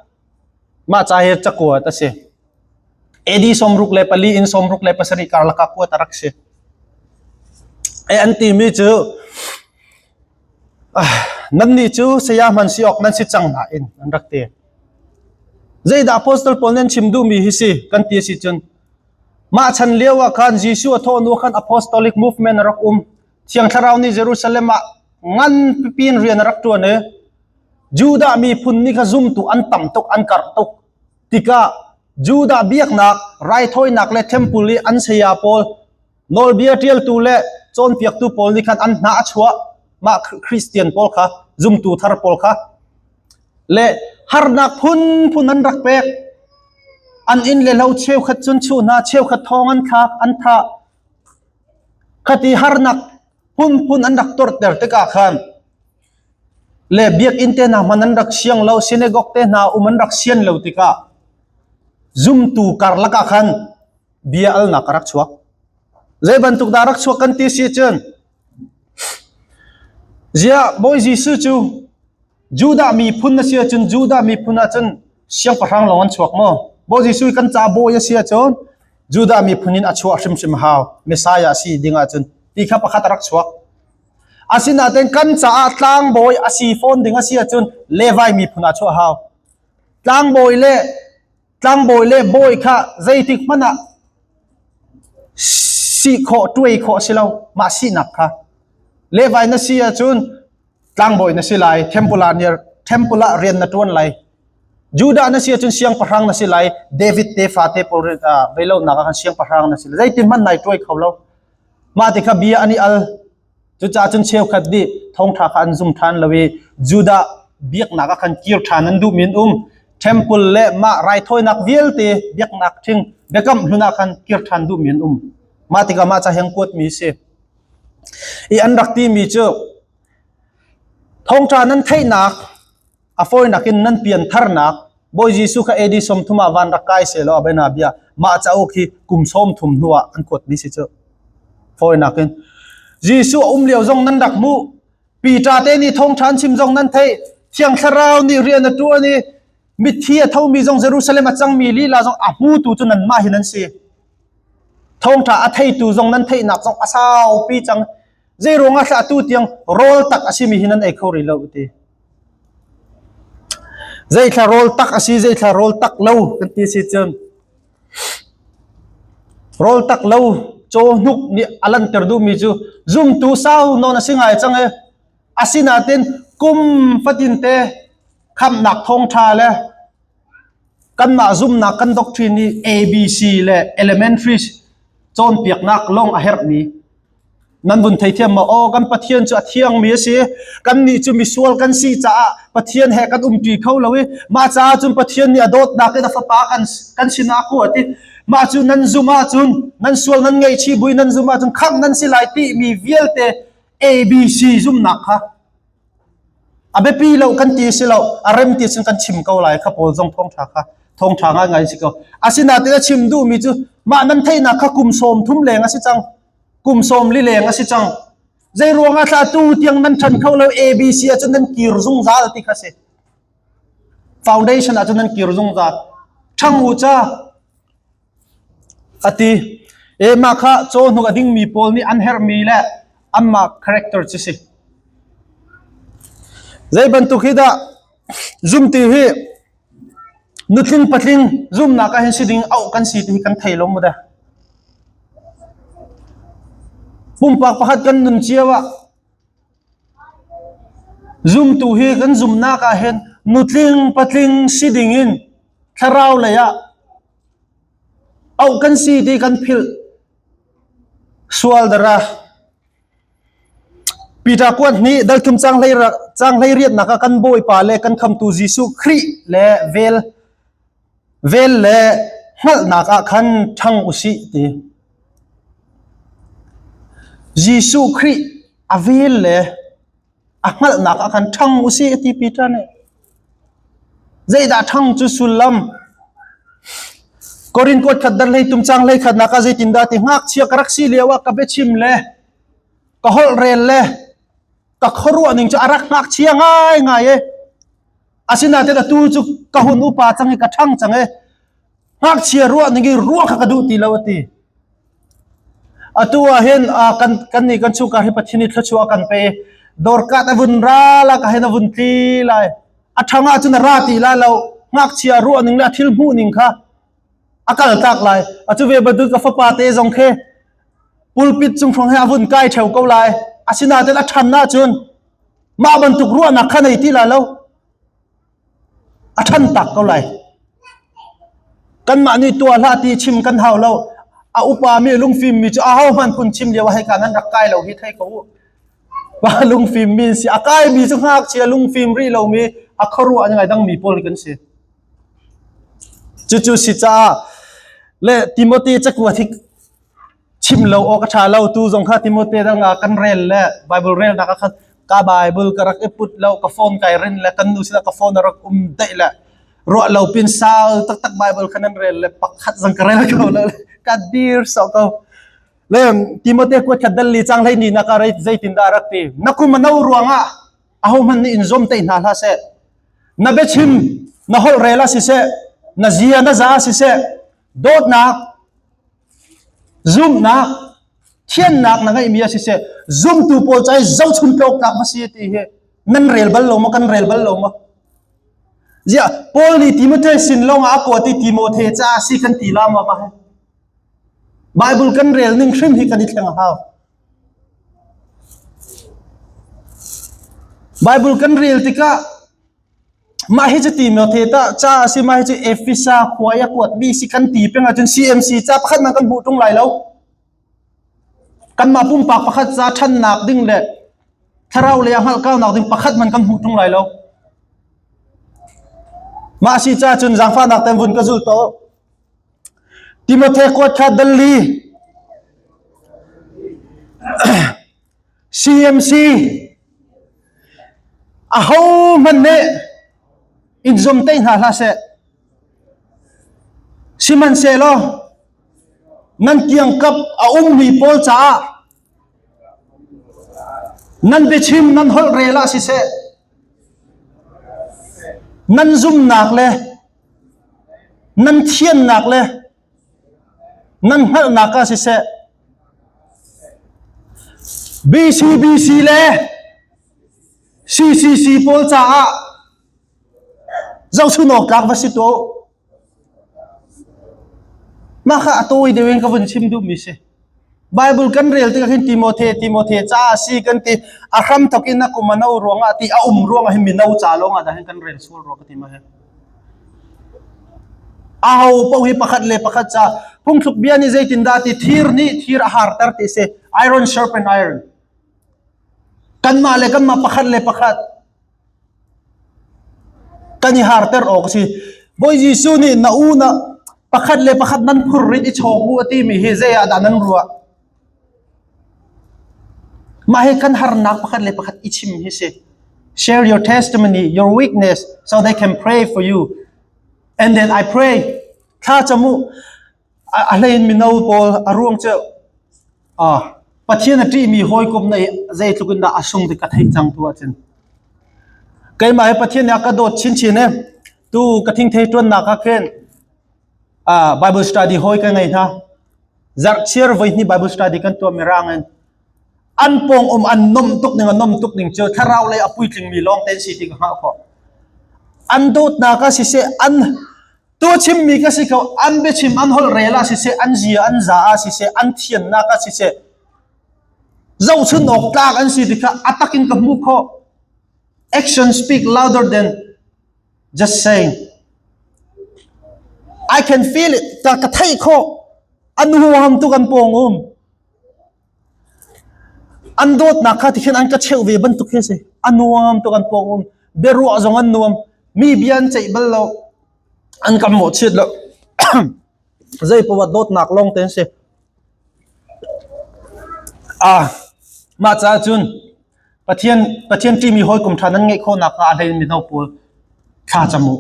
mah ca hi cakuat a si. AD 64 in 67 karlak ah kuat a rak si. E an timi cu nannih cu saya hman si awk nan si cang nain an rak ti. Zeidah Apostle Paul nan chim duhmi hi si kan ti si cun mah chan lio ah khan Jesuh a thawh hnu khan apostolic movement a rak um. Thiang Thlarau nih Jerusalem ah ngan pipi in rian a rak ṭuan i Judah miphun nih kha zumtu an tam tuk an karh tuk. Tikah Judah biaknak, raithawinak le temple i an saya pawl, nawlbia ṭialtu le cawnpiaktu pawl nih khan an hna a chuah. Mah Christian pawl kha, zumtu thar pawl kha le harnak phunphun an rak pek. An inn le lo cheukhat cun chuh hna, cheukhat thong an thlak, an thah. Khati harnak phunphun an rak tuarter tikah khan le biakinn te hna hman an rak siang lo, synagogue te hna um an rak sian lo tikah zumtu karlak ah khan bia alnak a rak chuak. Zei bantuk dah rak chuak kan ti si cun ziah Bawi Jesuh cu Judah miphun na si ahcun Judah miphun ahcun Siangpahrang lawng an chuak maw? Bawi Jesuh kan ca bawi a si ahcun Judah miphun in a chuah hrimhrim hau. Messiah si ding ahcun ti kha pakhat a rak chuak. Asinain kan caah tlangbawi a si fawn ding a si ahcun Levi miphun ah chuah hau. Tlangbawi le tlangbawi le bawi kha zeitik hmanh ah si khawh tuai khawh a si lo mah sinak kha. Levi na si ahcun tlangbawi na si lai, temple ah temple ah rian na tuan lai. Judah na si ahcun siangpahrang na si lai, David tefa te pawl veilonak ah khan siangpahrang na si lai. Zeitin hmanh nai tuai kho lo. Mah ti kha bia an i al. Cucaah cun cheukhat nih thawngṭha kha an zum ṭhan lo i Judah biaknak ah khan kir ṭhan an duhmi an um. Temple le mah raithawinak vialte biaknak ṭhing biakam hlun ah khan kir ṭhan duhmi an um. Mah tikah mah ca hi an kuatmi a si. I an rak timi cu thawngṭha nan theihnak a fawinak in nan piantharnak Bawi Jesuh kha AD 30 ah van rak kai seh law a bia bia mah cauk hi kum 30 hnu ah an kuatmi si cu fawinak in Jesuh a um lio zong nan rak hmuh Peter te nih thawngṭha an chim zong nan theih Thiang Thlarau nih rian a ṭuan i mithi a thomi zong Jerusalem a cangmi lila zong a hmutu cu nanmah hi nan si thawngṭha a theitu zong nan theihnak zong a saupi cang zei ruangah thlah tu tiang rawl tak a simi hi nan ei kho rih lo ti Zeithla rawl tak a si, zeithla rawl tak lo kan ti si cun rawl tak lo cawhnuk nih a lanter duhmi cu zumtu sau nawn a si ngai cang i asinain kum fatin te khamhnak thawngṭha le kanmah zumhnak kan doctrine i ABC le elementary cawnpiaknak lawng a herhmi Nan vun theithiam maw? Aw, kan Pathian cu a thiangmi a si. Kannih cu misual kan si caah Pathian he kan umṭi kho lo i mah caah cun Pathian nih a dawtnak in a Fapa kan, kan sinah a kuat i mah cu nan zumh ahcun nan sual nan ngaihchih buin nan zumh ahcun khamh nan si lai timi vialte ABC zumhnak kha a biapi lo kan ti si lo a rem ti cun kan chim ko lai kha pawl zong thawngṭha kha thawngṭha ngaingai si ko asinain a chim duhmi cu mah nan theihnak kha kum 30 leng a si cang kum 40 leng a si cang zei ruangah thla tu tiang nan ṭhan kho lo ABC ahcun nan kir zungzal ti kha si foundation ahcun nan kir zungzal ṭhang u ca A ti. E mah kha cawhnuk a dingmi pawl nih an herhmi le anmah character cu si. Zei bantuk hi dah zumti hi nutling patling zumnak ah hin si ding auh kan si ti hi kan thei lo mu dah. Pumpak pakhat kan nun cio ah zumtu hi kan zumnak ah hin nutling patling si ding in thlarau lei ah Auh kan si ti kan philh. Sual dara. Peter kuat nih dalthum cang hlei cang hlei riatnak ah kan Bawipa le kan khamtu Jesuh Khrih le vel vel le hngalhnak ah khan ṭhang usih ti. Jesuh Khrih a vel le a hngalhnak ah khan ṭhang usih ti Peter nih. Zeidah ṭhang cu sullam? Korin kuat khat dar hlei tum cang hlei khatnak ah zeitindah ti ngakchia ka rak si lio ah ka biachim le ka holh rel le ka khuaruah ning cu a rak ngakchia ngai ngai e. Asinain atu cu ka hun upa cang i ka ṭhang cang e. Ngakchia ruah ning i ruah kha ka duh ti lo a ti. Atu ah hin kan kan nih kan chungkhar hi Pathian nih thluachuah a kan pe i dawrkat a vun ra la ka hin a vun tli lai. A ṭhang ahcun a ra ti lai lo. Ngakchia ruah ning le a thil hmuh ning kha a kal tak lai. Atu ve bantuk ka fapa te zong khi pulpit cung hrawng he a vun kai ṭheo ko lai. Asinain a ṭhan ahcun mah bantuk ruahnak kha nei ti lai lo. A ṭhan tak ko lai. Kanmah nih tuah hlah ti chim kan hau lo. A upami lungfimmi cu ahohmanh phun chim lio ah hika nan rak kai lo hi thei ko u. Pa lungfimmi si a kaimi cu ngakchia lungfim rih lomi a khuaruah ngai dangmi pawl kan si. Cucu si caah le Timote cakuat hi chim lo awk a ṭha lo tu zong kha Timote dang ah kan rel le Bible relnak ah khan ka Bible ka rak i put lo ka phone kai rin le kan nu sinah ka phone a rak um daih le ruah lo pin sau taktak Bible kha nan rel le pakhat zong ka rel ko lo ka dir sawh ko le Timote kuat khat dal li cang hlei ni na ka rei zeitindah rak ti na kum a no ruangah ahohmanh nih in zom te hna hlah seh na biachim Na holh rel ah siseh, na zia na za ah siseh, dawtnak, zumhnak, thiannak na ngeihmi ah siseh, zumtu pawl ca i zohchun tlawktlak va si ti hi nan rel bal lo maw kan rel bal lo maw? Ziah Paul nih Timote sin lawng ah a kuat i Timote ca si kan ti la maw mah hi? Bible kan rel ning hrim hi kan i thleng a hau. Bible kan rel tikah mah hi cu Timote ta ca a si mah hi cu Efesa khua i a kuatmi si kan ti peng ahcun CMC ca pakhat man kan hmuh ṭung lai lo. Kanmah pumpak pakhat ca ṭhannak ding le thlarau lei ah hngalhkaunak ding pakhat man kan hmuh ṭung lai lo. Mah si ca cun zaangfahnak ten vun ka zul to. Timote kuat kha dal li CMC ahohmanh nih in zomtaih hna hlah seh. Sihmanhsehlaw nan kiangkap a ummi pawl caah nan biachim nan holh rel ah siseh, nan zumnak le nan thiannak le nan hngalhnak ah siseh BCBC le CCC pawl caah zohchun awk tlak va si tuah u. Mah kha a tawi deuh in ka vun chim duhmi si. Bible kan rel tikah hin Timothy Timothy ca a si kan ti a hram thok in a kum a no ruangah ti a um ruangah hin mino ca lawngah dah hin kan rel sual rua ka ti ma he. Aho paoh hi pakhat le pakhat ca phungthluk bia nih zeitindah ti thir nih thir a harter ti si iron sharpen iron. Kanmah le kanmah pakhat le pakhat Kan i harter awk a si. Bawi Jesuh nih na u na pakhat le pakhat nan phurrit i chawk u a timi hi zei ah dah nan ruah? Mah hi kan harnak pakhat le pakhat i chim hi si. Share your testimony, your weakness, so they can pray for you. And then I pray. Thla cam u. A hlein mino pawl a ruang cu Pathian a ṭihmi hawikom na i zeitluk in dah a sung ti ka theih cang tu ahcun. Keimah hi Pathian nih a ka dawt chinchin i tu ka thingthei ṭuannak ah khin Bible study hawi ka ngei hna. Zarhchiar voihnih Bible study kan tuah mirang in. An pawng um an nom tuk ning a nom tuk ning cu thlarau lei a puitlingmi lawng te an si ti ka hngalh khawh. An dawtnak ah siseh an Tu chimmi ka si ko, an biachim an holh rel ah siseh, an zia an za ah siseh, an thiannak ah siseh, zohchun awk tlak an si ti kha a tak in ka hmuh khawh. Action speak louder than just saying. I can feel it. Ka ka theih khawh. An huham tuk an pawng um. An dawtnak kha tikhin an ka cheuh ve bantuk khi a si. A nuam tuk an pawng um. Biaruah zong an nuam. Mi bia an ceih bal lo. An kan mawhchiat lo. Zei poah dawtnak lawng te an si. Ah, mah caah cun Pathian Pathian ṭihmi hawikom ṭha nan ngeih khawh nakhnga a hlei in mino pawl thla cam u.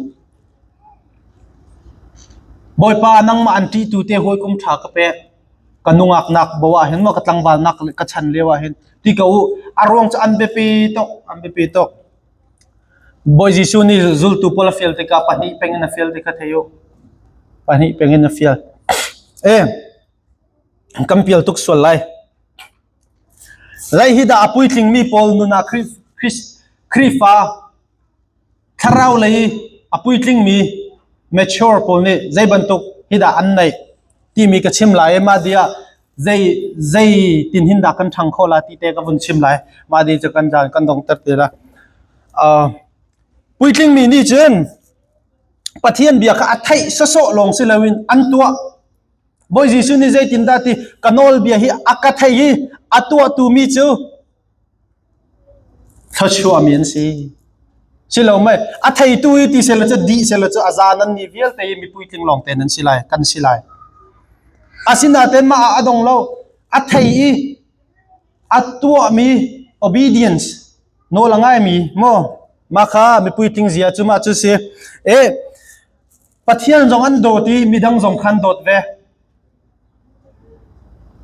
Bawipa nangmah an ṭihtu te hawikom ṭha ka pek. Ka nungak nak bo ah hin maw ka tlangval nak ka chan lio ah hin ti ko u. A ruang cu an biapi tuk, an biapi tuk. Bawi Jesuh nih zultu pawl a fial tikah pahnih peng in a fial ti kha thei u. Pahnih peng in a fial. E, kan pial tuk sual lai. Zei hi dah a puitlingmi pawl nun ah Khrihfa thlarau lei a puitlingmi mature pawl nih zei bantuk hi dah an neih timi ka chim lai i mah dih ah zei zei tin hin dah kan ṭhang khawh la ti te ka vun chim lai. Mah dih cu kan zan kan dongter te la. Uh, puitlingmi nih cun Pathian bia kha a theih sawsawh lawng si loin an tuah. Bawi Jesuh nih zeitindah ti ka nawlbia hi a ka thei i a tuahtu mi cu thluachuahmi an si. Si lo mei a theitu i ti selaw cu dih selaw cu a za nan ni vialte hi mi puitling lawng te nan si lai kan si lai. Asinain mah ah a dong lo a thei i a tuahmi obedience nawl a ngaimi maw mah kha mi puitling zia cu mah cu si. E Pathian zong an dawt i midang zong kha an dawt ve.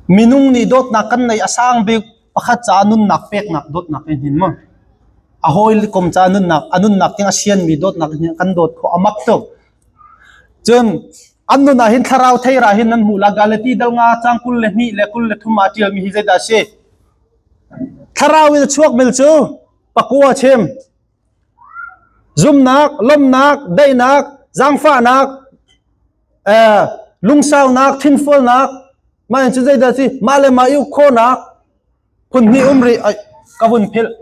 Minung nih dawtnak kan neih a sang bik pakhat caah nunnak peknak dawtnak in hin maw? A hawikom ca nunnak a nunnak tiang a sianmi dawtnak hin kan dawt khawh a mak tuk. Cun an nun ah hin thlarau theira hin nan hmuh la Galati dal nga cang 22 le 23 ah ṭialmi hi zeidah a si? Thlarau in a chuak mil cu pakua chim. Zumnak, lawmhnak, daihnak, zaangfahnak, eh, lungsaunak, thinfualnak, mah in cu zeidah a si? Mah le mah i uk khawhnak, phun hnih um rih ai ka vun philh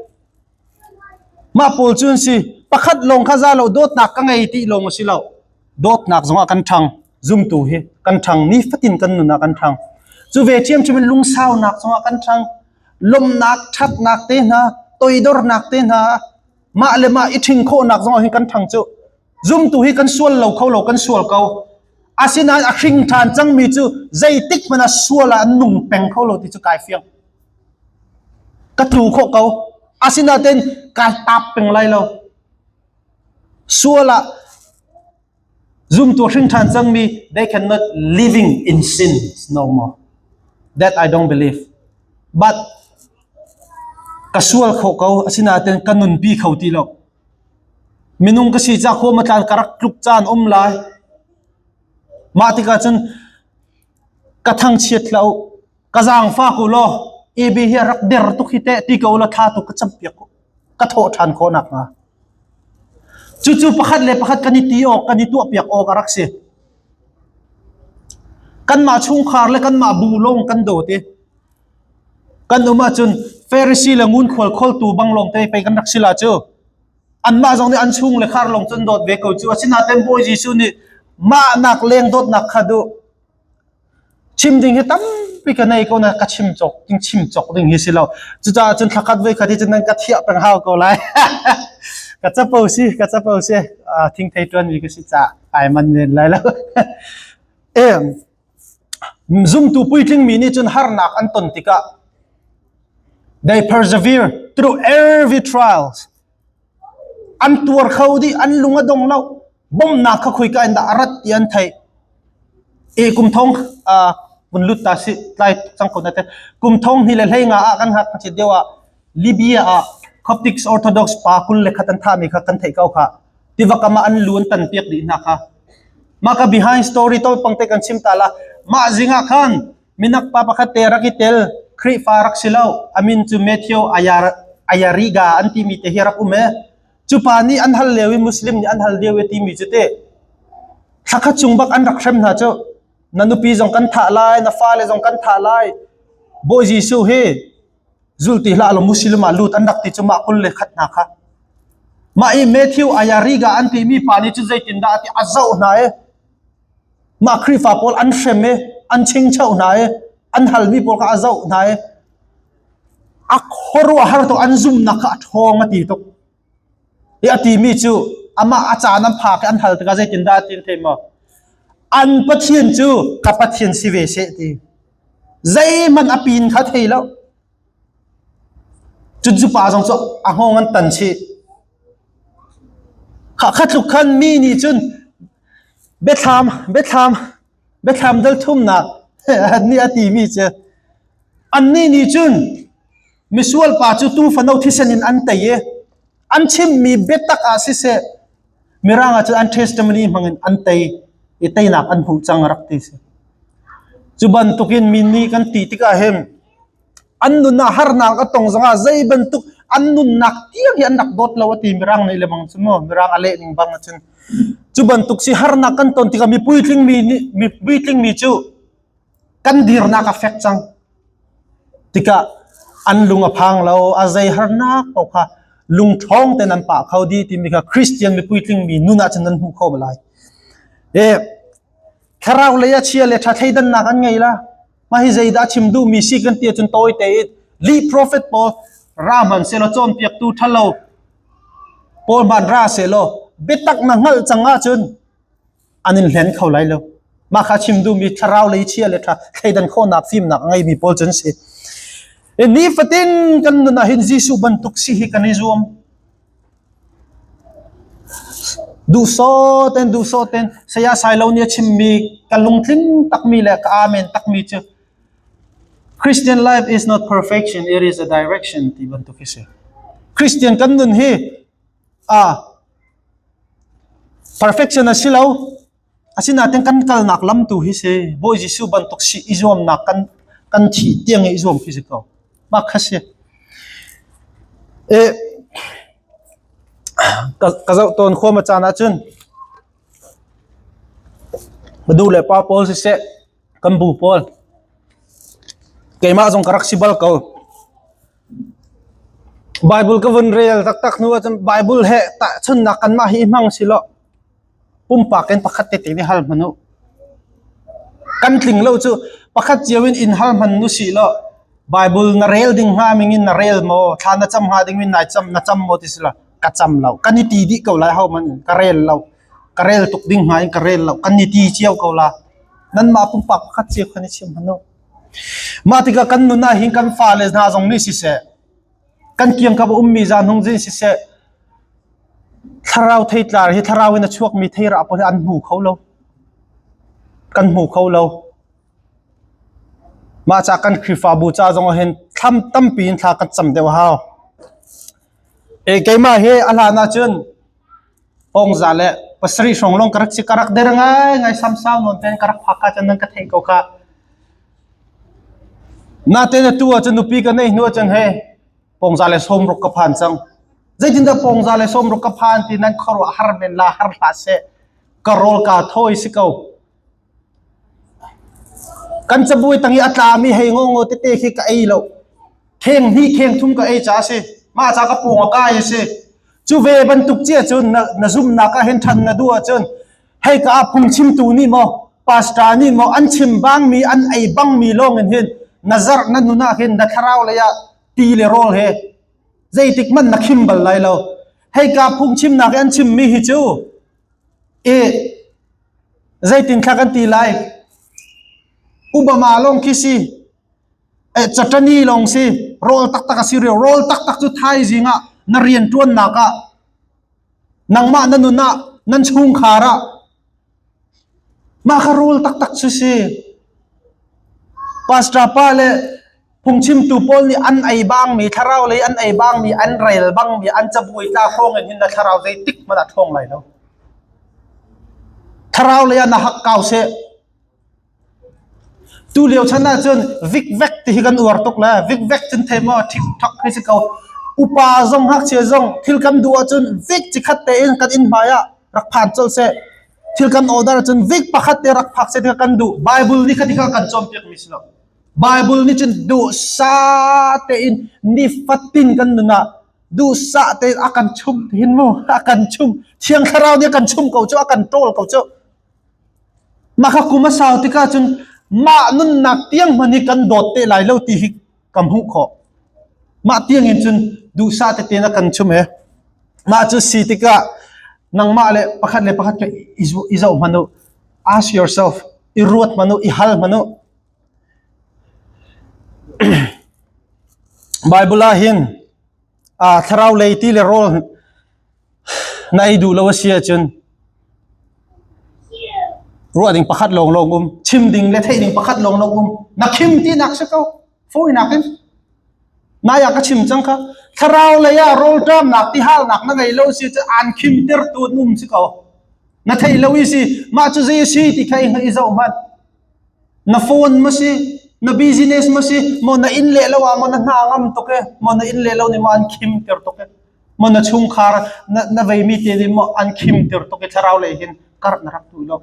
mah pawl cu an si pakhat lawng kha za lo dawtnak ka ngei ti lawng a si lo dawtnak zongah kan ṭhang zumtu hi kan ṭhang nifatin kan nun ah kan ṭhang cu ve ṭhiamṭhiam in lungsaunak zongah kan ṭhang lawmhnak ṭhatnak te hna toidornak te hna mah le mah i ṭhing khawhnak zongah hin kan ṭhang cu zumtu hi kan sual lo kho lo kan sual ko asinain a hring ṭhan cangmi cu zeitik hmanh ah sual ah an nung peng kho lo ti cu kai fiang ka tlu khawh ko asinain kai tap peng lai lo sual ah zumtu hring ṭhan cangmi they cannot living in sin no more that I don't believe but ka sual kho ko asinain ka nunpi kho ti lo Minung ka si ca khua matlan ka rak tluk caan um lai. Mah tikah cun ka thangchiat hlah u, ka zaangfak u law AB hi a rak der tuk hi teh ti ko law thla tu ka campiak u. Ka thawh ṭhan khawh nakhnga. Cucu pakhat le pakhat kan i ti awk, kan i tuahpiak awk a rak si. Kanmah chungkhar le kanmah bu lawng kan dawt i Kan um ahcun Pharisee le ngunkhual kholtu bang lawngte pei kan rak si la cu. Anmah zong nih an chung le khar lawng cun dawt ve ko cu. Asinain Bawi Jesuh nih mahnak leng dawtnak kha duh. Chim ding hi tampi ka nei ko na ka chim cawk ding chim cawk ding hi si lo. Cucaah cun thlakhat voi khat hi cun nan ka thiah peng hau ko lai. Ka capo si, ka capo si. Thingthei ṭuanmi ka si caah ai man men lai lo. Em Zumtu puitlingmi nih cun harnak an ton tikah they persevere through every trials. An tuar kho dih, an lung a dong lo. Bawmhnak kha khoika in dah a rat ti an theih. E kum thong vun lut ta si tlai cang ko na te. Kum thong hnih le hlei nga ah kan hak chi deuh ah Libya ah Coptic Orthodox pa 21 an thahmi kha kan theih ko kha. Tiva kam ah an lu an tan piak dih hna kha. Mah ka behind story to pangte kan chim ta la. Mah zing ah khan minak pa pakhat te rak i tel Khrihfa rak si lo. Amin cu Matthew Ayar Ayariga an timi te hi rak um e. Cu pa nih an hal lio i Muslim nih an hal lio i timi cu te thlakhat chung bak an rak hrem hna cu na nupi zong kan thah lai na fale zong kan thah lai Bawi Jesuh hi zul ti hlah law Muslim ah lut an rak ti cu mah 21 hna kha mah i Matthew Ayariga an timi pa nih cu zeitindah a ti a zoh hna i mah Khrihfa pawl an hrem i an chingchoh hna i an halmi pawl kha a zoh hna i a khuaruahhar tuk an zumnak kha a ṭhawng a ti tuk i a timi cu amah a caan an phak i an hal tikah zeitindah a ti thei maw an Pathian cu ka Pathian si ve seh ti Zeihmanh a pin kha thei lo. Cun cu pa zong cu a hngawng an tan chih. Kha kha tluk khan mi nih cun biathlam biathlam biathlam dal thumnak nih a timi cu annih nih cun misual pa cu tuu fano thisen in an tei i an chimmi biatak ah siseh Mirang ah cun an testimony hmangin an tei i teinak an hmuh cang rak ti si. Cu bantukin mi nih kan ti tikah hin an nun ah harnak a tong zongah zei bantuk an nunnak tiang hi an rak dawt lo a ti mirang nih lemang cu mu mirang a leh ning bang ahcun cu bantuk si harnak kan ton tikah mi puitling mi nih mi puitling mi cu kan dirnak a fek cang tikah an lung a phang lo a zei harnak paoh kha lungṭhawng tein an pah kho dih timi kha Christian mi puitling mi nun ah cun nan hmuh kho lai. E thlarau lei a chia le ṭha thleidannak an ngei la. Mah hi zeidah chim duhmi si kan ti ahcun tawi tein lih prophet pawl ra hman selaw cawnpiaktu ṭhalo pawl hman ra selaw biatak na hngalh cang ahcun an in hlen kho lai lo. Mah kha chim duhmi thlarau lei chia le ṭha thleidan khawhnak fimnak a ngeimi pawl cu an si. Nifatin kan nun ah hin Jesuh bantuk si hi kan i zuam. Duhsawh ten duhsawh ten saya Sailo nih a chimmi ka lungtling takmi le ka amen takmi cu Christian life is not perfection, it is a direction ti bantuk hi si. Christian kan nun hi a perfection a si lo. Asinain kan kalnak lam tu hi si Bawi Jesuh bantuk si i zuamnak kan kan thih tiang i zuam khi si ko. Mah kha si. E, ka, ka zoh tawn khua ma caan ahcun nu le pa pawl siseh kan bu pawl keimah zong ka rak si bal ko. Bible ka vun rel taktak hnu ahcun Bible he tahchunnak kanmah hi hmang si lo. Pumpak in pakhat tete nih hal hmanh u. Kan tling lo cu pakhat cio in in hal hmanh u sih law Bible na rel ding hnga ming in na rel maw thla na cam hnga ding in nai cam na cam maw ti si lo ka cam lo kan i ti dih ko lai ho man in ka rel lo ka rel tuk ding hnga in ka rel lo kan i ti cio ko la nanmah pumpak pakhat cio khan i chim hmanh u mah tikah kan nun ah hin kan fale hna zong nih siseh kan kiangkap a ummi zan hung zin siseh thlarau theitlar hi thlarau in a chuakmi theirah pawl hi an hmu kho lo kan hmu kho lo mah ca kan Khrihfabu ca zong ah hin thlam tampi in thla kan cam deuh hau e keimah hi a hlan ahcun pongza le pasarih hrawng lawng ka rak si ka rak der ngai ngai samsau nawn ten ka rak phak ka cun nan ka theih ko kha Natein atu ahcun nupi ka neih hnu ahcun he pongza le sawmruk ka phan cang. Zeitindah pongza le sawmruk ka phan ti nan khuaruah har men la har hlah seh. Ka rawl kaa thawi si ko. Kan cabuai tang i a tlami hei ngawngaw tete khi ka ei lo. Kheng hnih kheng thum ka ei ca a si. Mah ca ka pawng a kai a si. Cu ve bantuk cia cun na, na zumhnak ah hin ṭhan na duh ahcun hei ka ah phungchimtu nih maw pastor nih maw an chim bangmi an ei bangmi lawng in hin na zarh na nun ah hin na thlarau lei ah ti le rawl he zeitik hmanh na khim bal lai lo hei ka phungchimnak i an chimmi hi cu i zeitin thla kan ti lai Obama lawng khi si eh chatani lawng si rawl taktak a si rio rawl taktak cu thaizing ah na rian ṭuannak ah Nangmah na nun ah, nan chungkhar ah mah kha rawl taktak cu si. Pastor pa le phungchimtu pawl nih an ei bangmi, thlarau lei an ei bangmi, an rel bangmi, an cabuai tla hrawng in hin na thlarau zeitik hmanh ah ṭhawng lai lo. Thlarau lei ah na hak kau seh. Tu lio chan ahcun vikvek ti hi kan uar tuk le vikvek cun thei maw ṭhikṭhak hi si ko. Upa zong ngakchia zong thil kan duh ahcun vik cikhat tein kan inn hmai ah rak phan colh seh. Thil kan order ahcun vik pakhat te rak phak seh ti kha kan duh. Bible nih kha ti kha kan cawnpiakmi si lo. Bible nih cun duhsah tein nifatin kan nun ah duhsah tein a kan chumh hin mu a kan chumh. Thiang Thlarau nih a kan chumh ko cu a kan ṭawl ko cu. Mah kha kum a sau tikah cun mah nunnak tiang hmanh hi kan dawt te lai lo ti hi ka hmuh khawh. Mah tiang in cun duhsah tete na kan chum he. Mah cu si tikah nangmah le pakhat le pakhat kha i zoh hmanh u. Ask yourself, i ruat hmanh u, i hal hmanh u. Bible ah hin thlarau lei ti le rawl Na ei duh lo a si ahcun ruah ding pakhat lawnglawng um, chim ding le theih ding pakhat lawnglawng um. Na khim tinak si ko. Fawinak in. Nai ah ka chim cang kha. Thlarau lei ah rawlṭamnak tihalnak na ngei lo si cu aan khim tertu an um si ko. Na theih lo i si mah cu zei a si ti kha i zoh hmanh. Na phone ma si, na business ma si, maw na inn le lo ah maw na hna ngam tuk e, maw na inn le lo nih maw an khim ter tuk e. Maw na chungkhar na, na veimi te nih maw an khim ter tuk i thlarau lei hin karh na rak duh lo.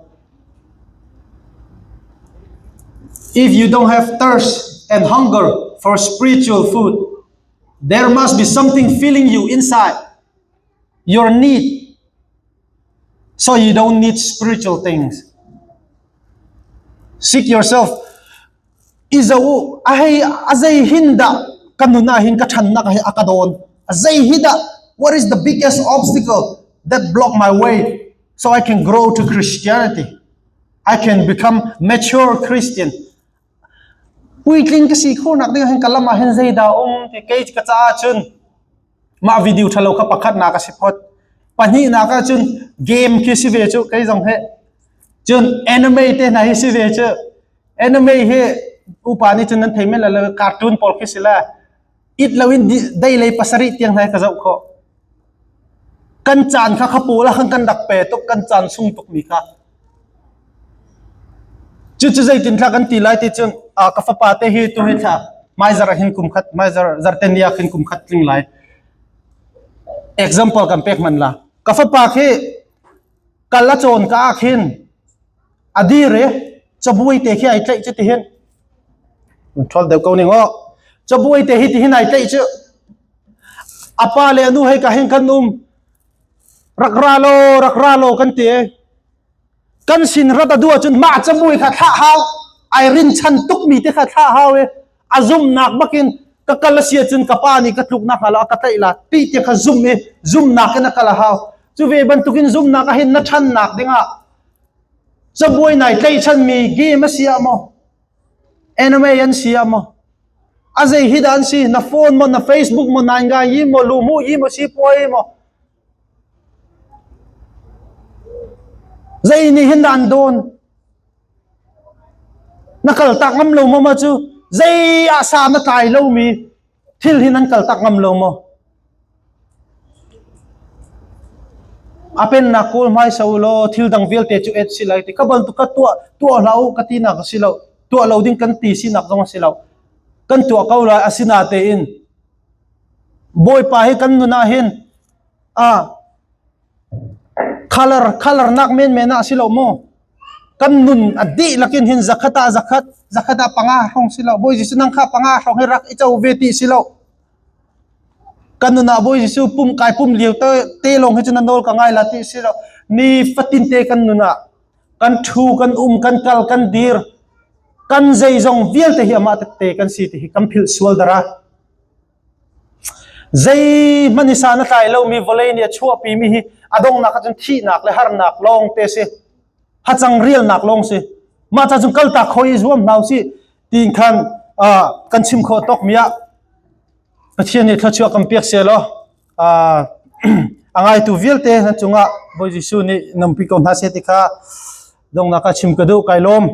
If you don't have thirst and hunger for spiritual food, there must be something filling you inside. Your need. So you don't need spiritual things. Seek yourself. I zo u a hei a zei hin dah ka nun ah hin ka ṭhannak hi a ka dawn a zei hi dah what is the biggest obstacle that block my way so I can grow to Christianity I can become mature Christian puitling ka si khawhnak ding hin ka lam ah hin zeidah um ti kei ka caah cun mah video ṭhalo kha pakhatnak a si phot pahnihnak ah cun game khi si ve cu kei zong he cun anime te hna hi si ve cu anime hi upa nih cun nan thei men lo cartoon pawl khi si la. It loin dei lei pasarih tiang hna ka zoh khawh. Kan caan kha kha pawl ah khan kan rak pe tuk, kan caan sung tukmi kha. Cucu zeitin thla kan ti lai ti cun ka fapa te hi tu hi thla maizar ah hin kum khat maizar zarteni ah khin kum khat tling lai. Example kan pek man la. Ka fapa khi kal a cawn ka ah khin a dir i cabuai te khi ai tlaih cu ti hin ṭhol deuh ko ning aw cabuai te hi ti hin ai tlaih cu a pa le a nu hei ka hin kan um rak ra law rak ra law kan ti kan sin rat a duh ahcun mah cabuai kha thlah hau ai rinchan tukmi te kha thlah hau i a zumnak bakin ka kal a si ahcun ka pa nih ka tluknak hnga lo a ka tlaih la ti te kha zum i zumnak in a kal a hau cu ve bantukin zumnak ah hin na ṭhannak dingah cabuai nai tlaihchanmi game a si ah maw anime an si ah maw a zei hi dah an si na phone maw na facebook maw nai ngai yi maw lu mu yi maw si puai maw zei nih hin dah an dawn Na kaltak ngam lo maw ma cu? Zei ah sa na tlai lomi thil hi nan kaltak ngam lo maw? A pennak kawl hmaisa u law thil dang vialte cu et si lai ti ka bantuk ka tuah tuah hlah u ka tinak a si lo. Tuah lo ding kan ti sinak zong a si lo. Kan tuah ko lai asinatein Bawipa hi kan nun ah hin a color color nak menmen ah si lo maw? Kan nun a dihlak in hin zakhat ah zakhat, zakhat ah panga hrawng si lo. Bawi Jesuh nang kha panga hrawng hi rak i co ve ti si lo. Kan nun ah Bawi Jesuh pum kai pum lio te, te lawng hi cu na nawl ka ngai la ti si lo. Ni fatin te kan nun ah kan thu, kan um, kan kal, kan dir, kan zeizong vialte hi amah tette kan si ti hi kan philh sual dara. Zeihmanh i san a tlai lomi vawlei nih a chuahpimi hi a donghnak ahcun thihnak le harnak lawng te si. Hacang rialnak lawng si. Mah ca cun kaltak kho i zuam hna usih tiin khan kan chim khawh tawkmi ah Pathian nih thluachuah kan pek seh law a ngaitu vialte nan cungah Bawi Jesuh nih nampi ko hna seh ti kha donghnak ah chim ka duh kai lawm.